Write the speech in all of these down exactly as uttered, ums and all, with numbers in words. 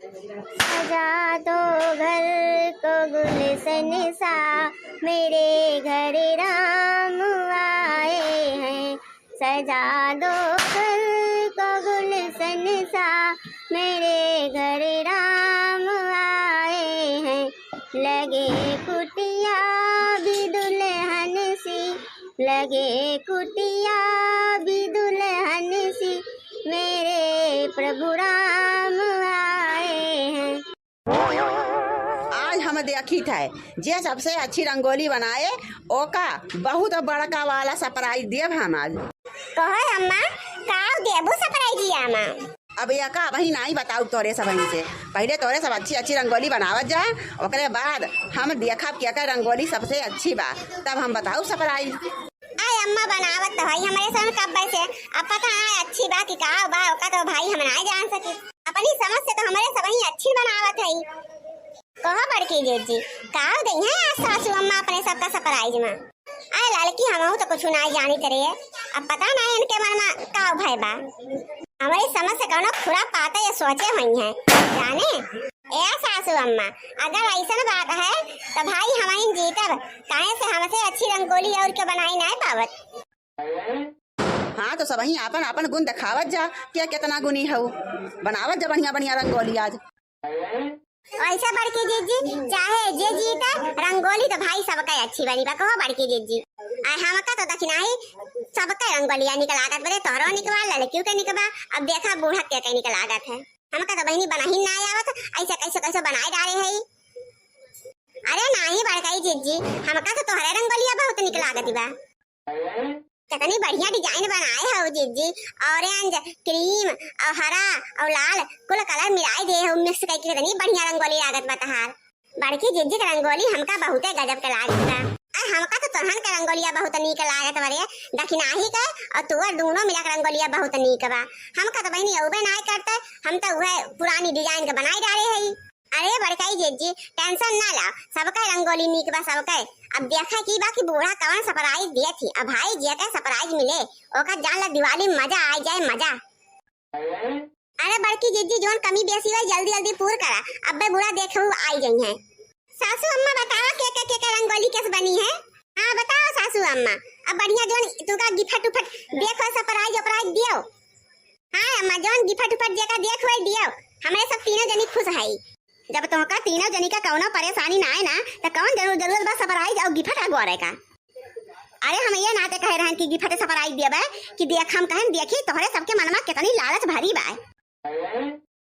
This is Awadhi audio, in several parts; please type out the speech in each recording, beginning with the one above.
सजा दो घर को गुलशन सा, मेरे घर राम आए हैं। सजा दो घर को गुलशन सा, मेरे घर राम आए हैं। लगे कुटिया भी दुल्हन सी, लगे कुटिया भी दुल्हन सी, मेरे प्रभु राम आए हैं। आज हम देखित है, जे सबसे अच्छी रंगोली बनाए, ओका बहुत बड़का वाला surprise देब हम आज। कहो अम्मा, काव देबू surprise अम्मा? अब एका अबही नाई बताउब तोरे सबही से, पहिले तोरे सब अच्छी अच्छी रंगोली बनावत जा, ओकरे बाद हम देखब कि एकर रंगोली सबसे अच्छी बा, तब हम बताउब surprise। आय अम्मा, बनावत तो हई हमरे सन कब्बे से, अब पता ना अच्छी बा कि का बा, ओका तो भाई हम ना जान सकी। अपनी समझ से तो हमरे सबही अच्छी बनावत हई। कहो बड़की जीजी, का दई है आज सासू अम्मा अपने सबका surprise में? आय ललकी, हमहू तो कुछ ना जानित रहे, अब पता ना इनके मन में का भय बा। हमरे समझ से कौनो खुरापात ये सोचे हुई हैं, जाने। ए सासू अम्मा, अगर ऐसन बात है तो भाई हमहिन जीतब, काहे से हमसे अच्छी रंगोली और के बनाई नाय पावत। हाँ, तो सबही आपन आपन गुण देखावत जा, के केतना गुणी हऊ। बनावत जा बढ़िया बढ़िया रंगोली आज। वैसे बड़की जीजी, चाहे जे जीते, रंगोली तो भाई सबके अच्छी बनी बा, कहो बड़की जीजी। आ हमका तो दखिनाही सबके रंगोलिया निक लागत बरे, तोहरो निक बा, ललकियो के निक बा, अब देखा बूढ़ा के के निक लागत है। हमका तो बहिनी बनाही ना आवत, ऐसे कैसे कैसे बनाए डारे है। अरे नाही बड़काई जीजी, हमका तो तोहरे रंगोलिया बहुत निक लागत बा। कितनी बढ़िया design बनाए हो जीजी, orange, cream और हरा और लाल कुल colour मिलाई दे हो, mix करके कितनी बढ़िया रंगोली लागत बा तहार। बड़की जीजी के रंगोली हमका बहुते गजब के लागत बा। आ हमका तो तोहन के रंगोलिया बहुत नीक लागत बा रे, दखिनाही के और तुअर दोनों मिला के रंगोलिया बहुत नीक बा। हमका तो बहिनी अउबे नाय करते, हम तो उहे पुरानी design के बनाई डारे हई। अरे बड़काई जीजी, tension ना ला, सबके रंगोली नीक बा सबके। अब देखा की बा कि बूढ़ा कवन surprise दिए थी। अब भाई जिया के surprise मिले, ओका जान ला दिवाली में मजा आ जाए, मजा। अरे बड़की जीजी, जोन कमी बेसी बा जल्दी जल्दी पूर करा, अब्बे बूढ़ा देखू आई जाई है। सासू अम्मा बताओ के के, के, के रंगोली कैसे बनी है? हाँ बताओ सासू अम्मा, अब बढ़िया जोन तुका gift उफट देखो surprise उपराइज दियो। हाँ अम्मा, जोन gift उफट जेका देख वही दियो, हमरे सब तीनों जनी खुश हई। जब तोहका तीनों जनी का कौनो परेशानी ना आए ना, त कौन जरूर जरूरत बा surprise और gift अगोरे का? अरे हम ये नाते कहे रहन कि gift surprise देबे कि देख, हम कहन देखी तोहरे सबके मन में कितनी लालच भरी बा।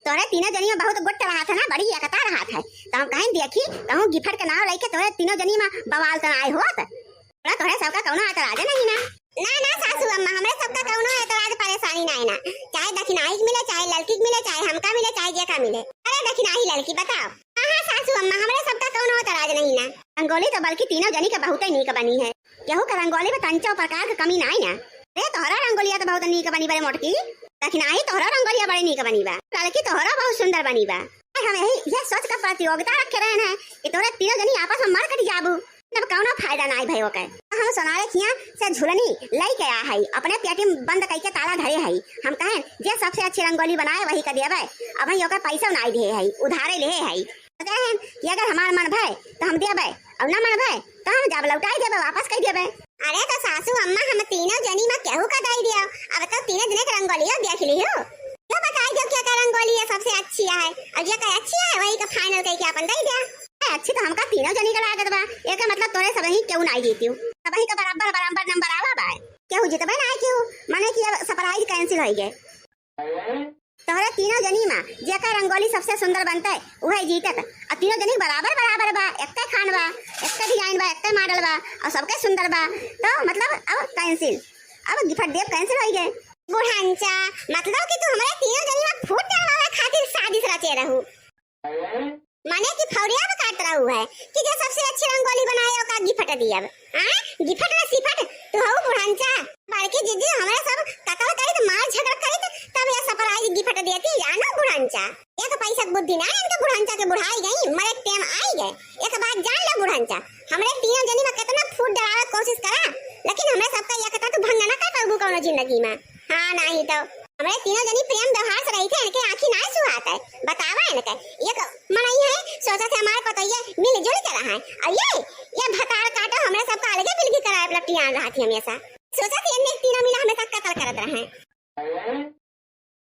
तोहरे तीनों जनी में बहुत गुट रहत है ना, बड़ी एकता रहत है, तो हम कहन देखी कहूँ gift के नाव लेके तोहरे तीनों जनी में बवाल तो ना आए होत। तोहरा, तोहरे सबका कौनो एतराज नहीं ना? ना, ना सासू अम्मा, हमरे सबका कौनो एतराज परेशानी ना है ना। चाहे दखिनाही के मिले, चाहे ललकी के मिले, चाहे हमका मिले, चाहे जेका मिले। अरे दखिनाही ललकी बताओ। हाँ, हाँ सासू अम्मा, हमरे सबका कौनो एतराज नहीं ना। रंगोली तो बल्कि तीनों जनी के बहुते नीक बनी है। केहू के रंगोली में तंचो प्रकार के कमी ना है ना। अरे तोहरा रंगोलिया तो बहुत नीक बनी बा रे मोटकी। दखिनाही तोहरा रंगोलिया बड़ी नीक बनी बा। ललकी तोहरा बहुत सुंदर बनी बा। हम यही, यह सोच के प्रतियोगिता रखे रहन है कि तोहरे तीनों जनी आपस में मर कट जाबू। तब कौनो फायदा नाई भई ओकर। हम सोनारे खिया से झुलनी लई के आ हई, अपने पेटी में बंद कई के ताला धरे हई। हम कहेन, जे सबसे अच्छी रंगोली बनाए वही का देबे। अब हम ओकर पैसा नाई दे हई, उधारे ले हई। तो कहेन कि अगर हमार मन भय तो हम देबे, और ना मन भय तो हम जब लौटाई देबे, वापस कई देबे। अरे तो सासू अम्मा, हम तीनों जनी में केहू का दई दियो, अब तो तीनों जने के रंगोलियो देख लियो। क्यों बताई दो क्या का रंगोली ये सबसे अच्छी है, और ये का अच्छी है वही का final कई के अपन दई दिया। ए, अच्छी तो हमका तीनों जनी का लागत बा, एकर मतलब तोरे सबही केहू नाई जीतियो। सबही का बराबर, बराबर नंबर आवा बा, केहू जितबे नाई केहू, माने कि अब surprise cancel होई गए। तोहरे तीनों जनी मा जेकर रंगोली सबसे सुंदर बनते, उहे जीतत। और तीनों जनी बराबर, बराबर बा, एक्के खान बा, एक्के design बा, एक्के model बा, और सबके सुंदर बा, तो मतलब अब cancel, अब gift देब cancel होई गए। बुढ़ांचा, मतलब कि तू हमरे तीनों जनी मा फूट डलवावे खातिर साजिश रचे रहू। माने कि फौरिया में काट रहू है कि जे सबसे अच्छी रंगोली बनाए ओका gift दियब। हाँ, gift ना सिफट, तू हऊ बुढ़ांचा। बड़की जीजी, हमरे सब कतल करित, मार झगड़ करित, तब ये surprise gift देती, जानो बुढ़ांचा। एक पैसा के बुद्धि ना इनके बुढ़ांचा के, बुढ़ाई गई, मरे के टेम आई गए। एक बात जान ले बुढ़ांचा, हमरे तीनों जनी में कितना फूट डरावे के कोशिश करा, लेकिन हमरे सबका एकता तू भंग ना कर पाबू कौनो जिंदगी में। हाँ, नहीं तो। हमरे तीनों जनी प्रेम व्यवहार से रही थे, इनके आँखी नाहीं सुहात है। बतावा इनके, ये क-, मनई है, सोचा थे हमारे पतोहिए मिलजुल के रहा है। और ये, ये भतार काटो, हमरे सबका अलगे बिलगी कराए लपटियान रहा थी हमेशा। सोचा थे इनके तीनों मिला हमेशा कत्ल करत रहे।